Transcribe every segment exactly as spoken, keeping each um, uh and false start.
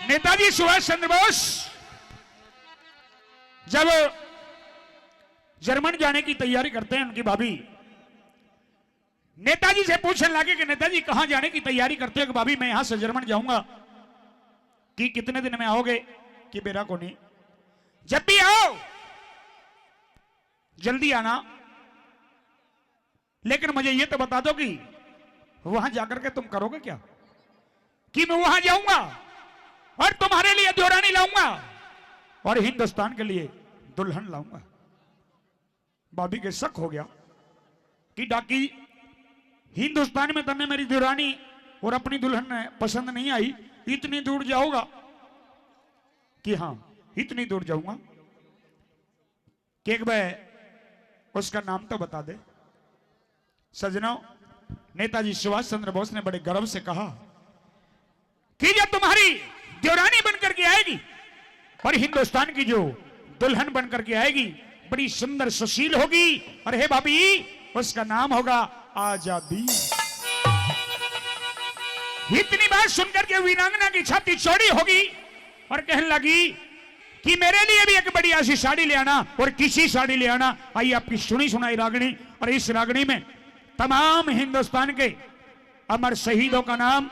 नेताजी सुभाष चंद्र बोस जब जर्मन जाने की तैयारी करते हैं, उनकी भाभी नेताजी से पूछने लगे कि नेताजी, कहां जाने की तैयारी करते हो? कि भाभी, मैं यहां से जर्मन जाऊंगा। कि कितने दिन में आओगे? कि बेरा कोनी। जब भी आओ, जल्दी आना, लेकिन मुझे ये तो बता दो कि वहां जाकर के तुम करोगे क्या? कि मैं वहां जाऊंगा और तुम्हारे लिए देवरानी लाऊंगा और हिंदुस्तान के लिए दुल्हन लाऊंगा। भाभी के शक हो गया कि डाकी, हिंदुस्तान में तन्ने मेरी देवरानी और अपनी दुल्हन पसंद नहीं आई, इतनी दूर जाओगा? कि हाँ, इतनी दूर जाऊंगा। कि एक बार उसका नाम तो बता दे। सजनों, नेताजी सुभाष चंद्र बोस ने बड़े गर्व से कहा कि जब तुम्हारी देवरानी बनकर के आएगी और हिंदुस्तान की जो दुल्हन बनकर के आएगी, बड़ी सुंदर सुशील होगी, और हे भाभी, उसका नाम होगा आजादी। इतनी बात सुनकर के वीरांगना की छाती चौड़ी होगी और कहने लगी कि मेरे लिए भी एक बढ़िया सी साड़ी ले आना। और किसी साड़ी ले आना। आई आपकी सुनी सुनाई रागनी, और इस रागनी में तमाम हिंदुस्तान के अमर शहीदों का नाम,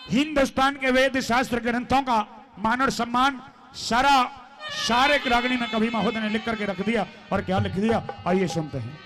हिंदुस्तान के वेद शास्त्र ग्रंथों का मान और सम्मान, सारा, सारे रागनी में कवि महोदय ने लिख करके रख दिया। और क्या लिख दिया, आइए सुनते हैं।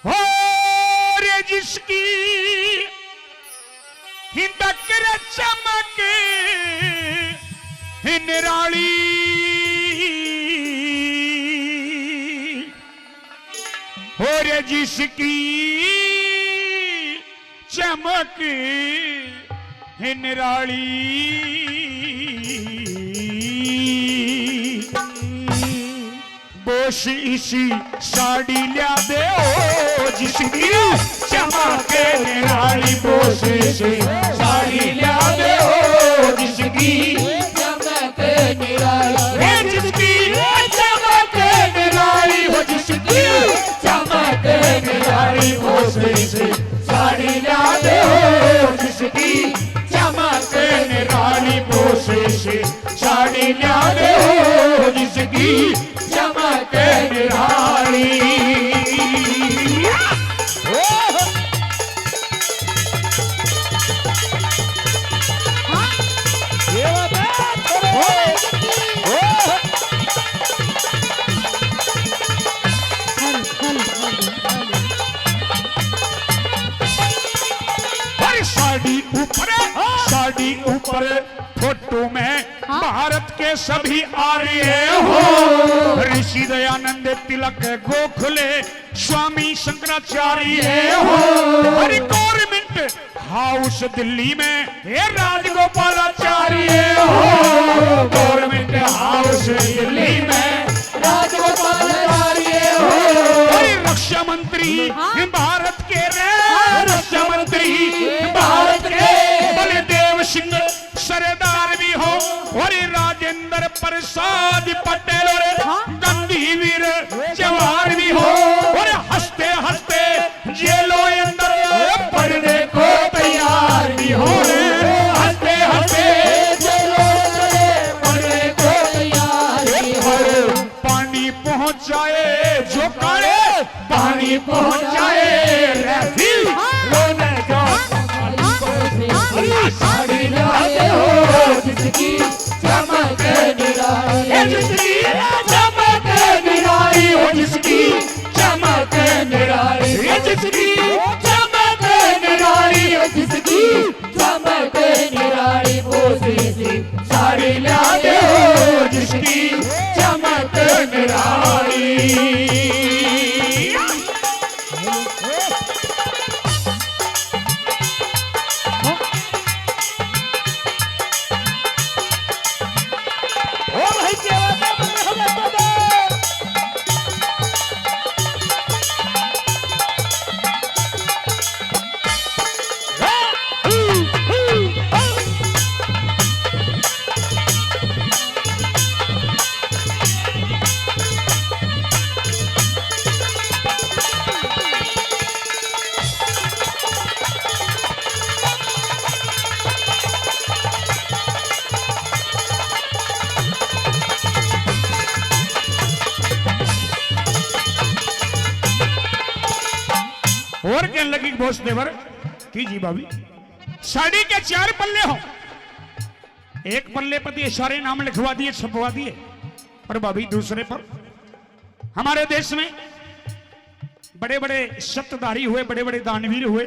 और जिसकी हिंदक रे चमक निराली, और जिसकी चमक निराली। बोस इसी साड़ी ल्या दे ओ, जिसकी चमक निराली। बोस इसी साड़ी ल्या दे ओ, जिसकी चमक निराली। हे जिसकी चमक निराली, हो जिसकी चमक निराली। बोस इसी साड़ी ल्या दे ओ, जिसकी चमक निराली। बोस इसी साड़ी ल्या दे ओ, जिसकी चमक निराली। अरे साड़ी ऊपर, साड़ी ऊपर फोटो में हाँ। भारत के सभी आर्य हो, ऋषि दयानंद, तिलक, गोखले, स्वामी शंकराचार्य हो। अरे गवर्नमेंट हाउस दिल्ली में, हे राजगोपालाचार्य हो। गवर्नमेंट हाउस दिल्ली में राजगोपालाचार्य हो। अरे रक्षा मंत्री हाँ। भारत के रे, हाँ। रक्षा मंत्री भारत के बलदेव सिंह सरदार भी हो, और राजेंद्र प्रसाद पटेल और हाँ। गंधीवीर जवार भी हो, और हंसते हंसते जेलों अंदर पड़ने को तैयार भी हो, हंसते हंसते जेलों अंदर पड़ने को तैयार भी हो। पानी पहुंचाए जो काले, पानी पहुंचाए रे फिर रोने का। साड़ी ला दे ओ जिसकी चमक निराली, ए जिसकी चमक निराली, ओ जिसकी चमक निराली, ए जिसकी चमक निराली, ओ जिसकी चमक निराली। बोस इसी साड़ी ला दे ओ जिसकी चमक निराली। और कहने लगी, "बोस देवर की जी भाभी, साड़ी के चार पल्ले हो, एक पल्ले पर ये सारे नाम लिखवा दिए, छपवा दिए, पर भाभी दूसरे पर।" हमारे देश में बड़े बड़े सत्ताधारी हुए, बड़े बड़े दानवीर हुए,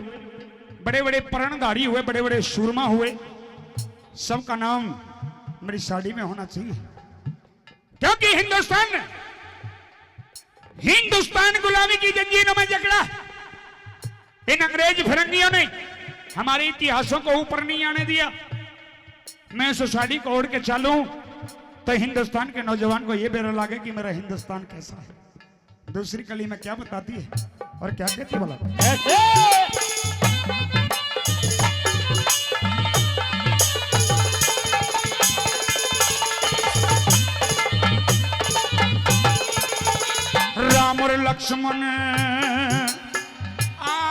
बड़े बड़े प्रणधारी हुए, बड़े बड़े सूरमा हुए, सबका नाम मेरी साड़ी में होना चाहिए। क्योंकि हिंदुस्तान, हिंदुस्तान गुलामी की जंजीरों में जकड़ा। इन अंग्रेज फिरंगियों ने हमारे इतिहासों को ऊपर नहीं आने दिया। मैं इस साड़ी को ओढ़ के चलूं तो हिंदुस्तान के नौजवान को ये बेरा लागे कि मेरा हिंदुस्तान कैसा है। दूसरी कली में क्या बताती है और क्या कहती भला? ऐसे। राम और लक्ष्मण, आ,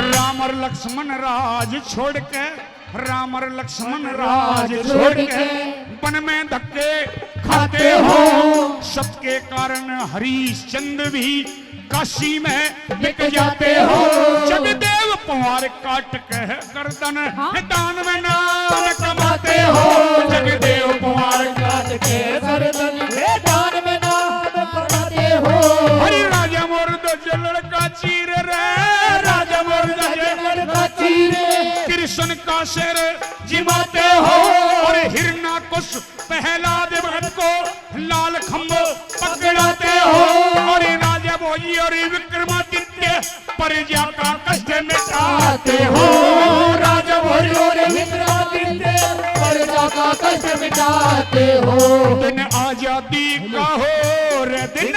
राम और लक्ष्मण राज छोड़ के, राम और लक्ष्मण राज छोड़ के वन में धक्के खाते हो। सत के कारण हरिश्चंद्र भी काशी में बिक जाते हो। जगदेव पुआर काट के गर्दन, हाँ? दान में नाम कमाते हो। जगदेव पुआर काट के गर्दन, दान में नाम कमाते हो। हरि राजा मोर ध्वज लड़का चीर रे, राजा मोर ध्वज लड़का चीर। कृष्ण का सिर जिमाते हो। और हिरण्यकश्यप प्रहलाद भगत को लाल खंभो पकड़ाते हो। और राजा भोज और विक्रमादित्य प्रजा का कष्ट मिटाते हो। राजा भोज और विक्रमादित्य प्रजा का कष्ट मिटाते हो। दिन आजादी का हो रे, दिन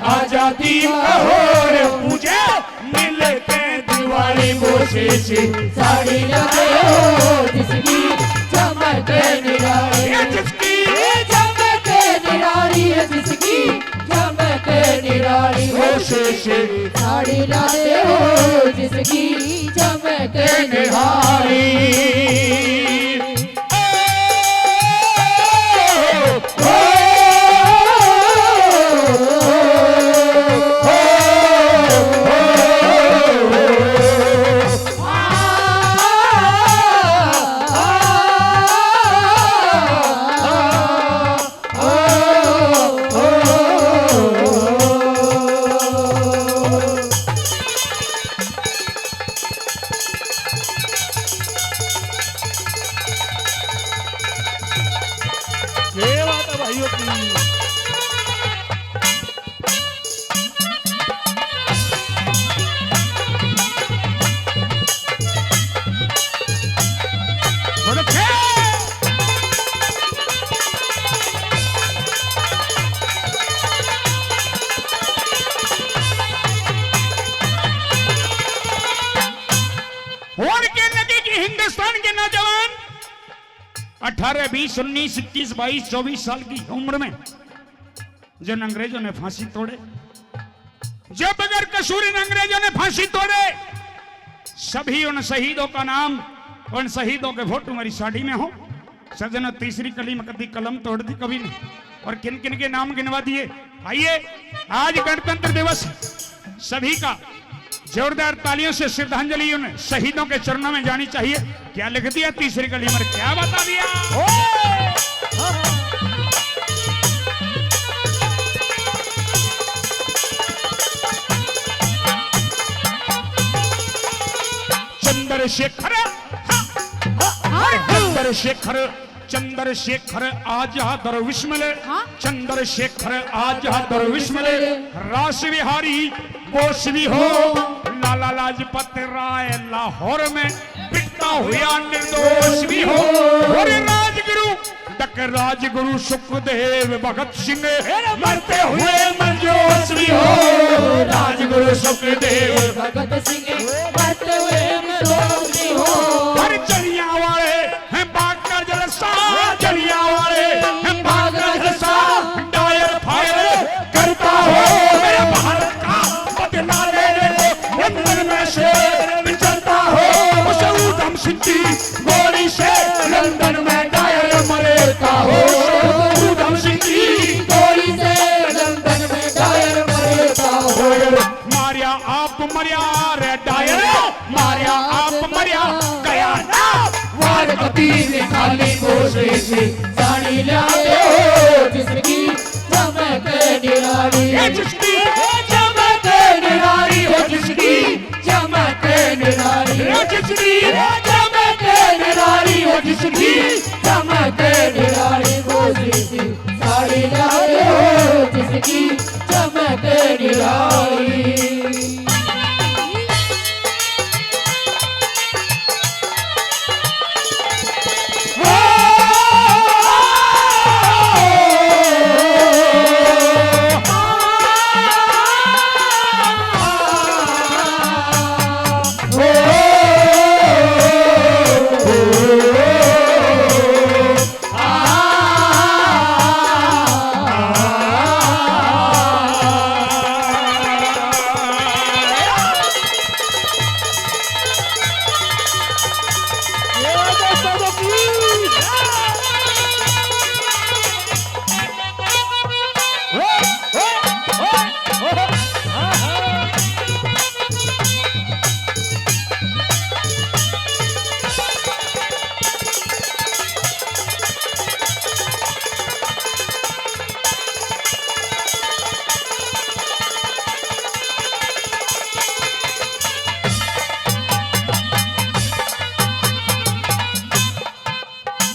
आजादी का हो रे, पूजा मिलते दिवाली। वो शीशी साड़ी लाते हो जिसकी चमक निराली, ये जिसकी, ये चमक निराली है जिसकी चमक निराली। वो शीशी साड़ी लाते हो जिसकी चमक निराली। ये बात है भाइयों की। और कहने लगे कि हिंदुस्तान के नौजवान अठारह, बीस, उन्नीस, इक्कीस, बाईस, चौबीस साल की उम्र में जिन अंग्रेजों ने फांसी तोड़े, जो बगैर कसूर इन अंग्रेजों ने फांसी तोड़े, सभी उन शहीदों का नाम, उन शहीदों के फोटो मेरी साड़ी में हो। सज्जनों, तीसरी कली में कभी कलम तोड़ दी, कभी नहीं। और किन किन के नाम गिनवा दिए। आइए, आज गणतंत्र दिवस, सभी का जोरदार तालियों से श्रद्धांजलि उन शहीदों के चरणों में जानी चाहिए। क्या लिख दिया तीसरी कली में, क्या बता दिया। ओ! चंद्रशेखर, हाँ, हाँ, हाँ। चंद्रशेखर, चंद्रशेखर आजाद और विस्मले, हाँ? चंद्रशेखर आजाद और विस्मले, रास बिहारी बोस भी हो, लाला लाजपत राय लाहौर में बिकता हुआ निर्दोष भी हो, और राजगुरु तक राजगुरु सुखदेव भगत सिंह मरते हुए मरजोश भी हो। राजगुरु सुखदेव भगत सिंह मरते हुए मरजोश भी हो। हर जलियांवाले हैं बाग का जलसा, जलियांवाले हैं बाग का जलसा। डायर फायर करता हो मेरे भारत का बदला लेने को लंदन में शेर विचरता हो। उसे ऊधम सिंह की गोली से लंदन में खाली कोशिश साड़ी ला दे हो, जिसकी चमक निराली। ए, जिसकी चमक निराली हो, जिसकी चमक निराली हो, जिसकी चमक निराली हो, जिसकी चमक निराली। कोशिश साड़ी ला दे हो, जिसकी चमक निराली।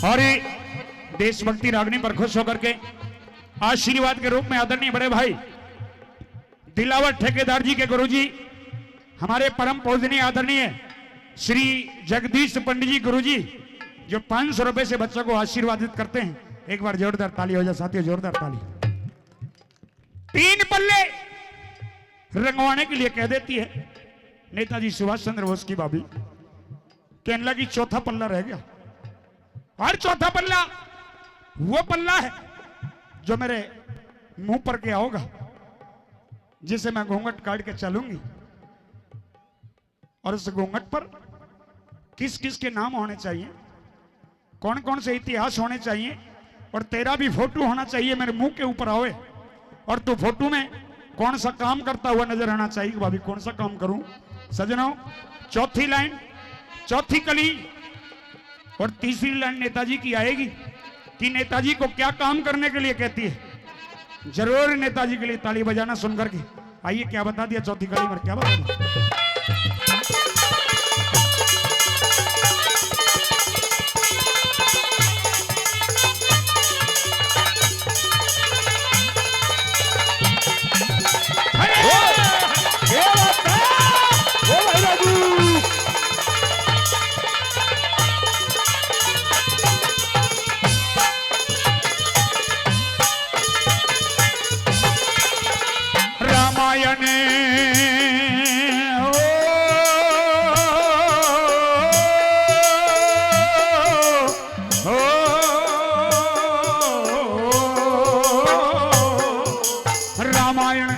और ये देशभक्ति रागनी पर खुश होकर के आशीर्वाद के रूप में आदरणीय बड़े भाई दिलावर ठेकेदार जी के गुरुजी, हमारे परम पूजनीय आदरणीय श्री जगदीश पंडित जी गुरुजी, जो पाँच सौ रुपए से बच्चों को आशीर्वादित करते हैं। एक बार जोरदार ताली हो जाए साथियों, जोरदार ताली। तीन पल्ले रंगवाने के लिए कह देती है नेताजी सुभाष चंद्र बोस की भाभी, कहने लगी, "चौथा पल्ला रह गया।" और चौथा पल्ला वो पल्ला है जो मेरे मुंह पर गया होगा, जिसे मैं घूंघट काट के चलूंगी। और उस घूंघट पर किस किस के नाम होने चाहिए, कौन कौन से इतिहास होने चाहिए, और तेरा भी फोटो होना चाहिए मेरे मुंह के ऊपर आवे, और तू फोटो में कौन सा काम करता हुआ नजर आना चाहिए। भाभी, कौन सा काम करूं? सजनों, चौथी लाइन, चौथी कली और तीसरी लाइन नेताजी की आएगी कि नेताजी को क्या काम करने के लिए कहती है। जरूर नेताजी के लिए ताली बजाना सुनकर के। आइए, क्या बता दिया चौथी कली में, क्या बता दिया? अरे! क्या बात है? ओ भाई राजू! रामायण, ओ, ओ, रामायण,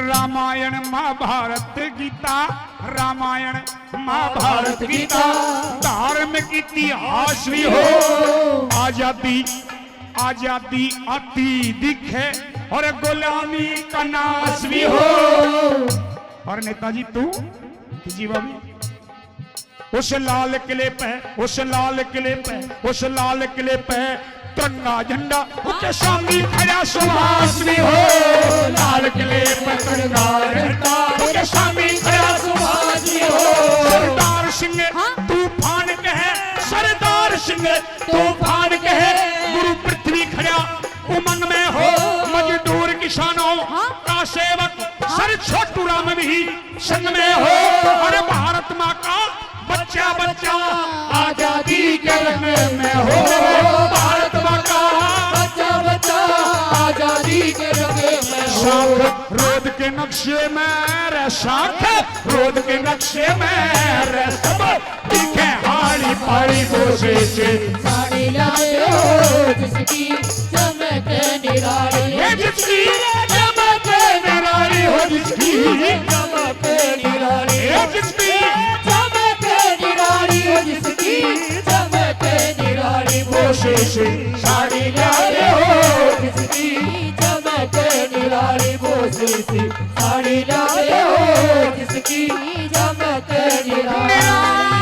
रामायण महाभारत गीता, रामायण महाभारत गीता, धार्मिक इतिहास भी हो, आजादी, आजादी आती दिखे और गुलामी का नाश भी हो। और नेताजी तू, जी भाभी, उस लाल किले पे, उस लाल किले पे, उस लाल किले पे तिरंगा झंडा, उके सामने खड़ा सुभाष भी हो। लाल किले पे तिरंगा झंडा, उके सामने खड़ा सुभाष भी हो। सरदार सिंह हाँ? तूफान कहे, सरदार सिंह तूफान कहे, गुरु पृथ्वी खड़ा उमंग में हो। मजदूर किसानों हाँ? का सेवक सर छोटू राम भी संग में हो। अरे भारत माँ का बच्चा बच्चा आजादी के रंग में हो। भारत माँ का बच्चा बच्चा आजादी के रंग में हो। साख रोड के नक्शे में रे, साख रोड के नक्शे में रे, सब दिखे हाली पाली कोशिश। साड़ी लाए हो जिसकी चमक निराली। ये जिसकी चमक निराली हो, जिसकी चमक निराली। ये जिसकी चमक निराली हो, जिसकी चमक निराली। वो शीशी साड़ी लाए हो, जिसकी चमक निराली। वो शीशी साड़ी लाए हो, जिसकी चमक निराली।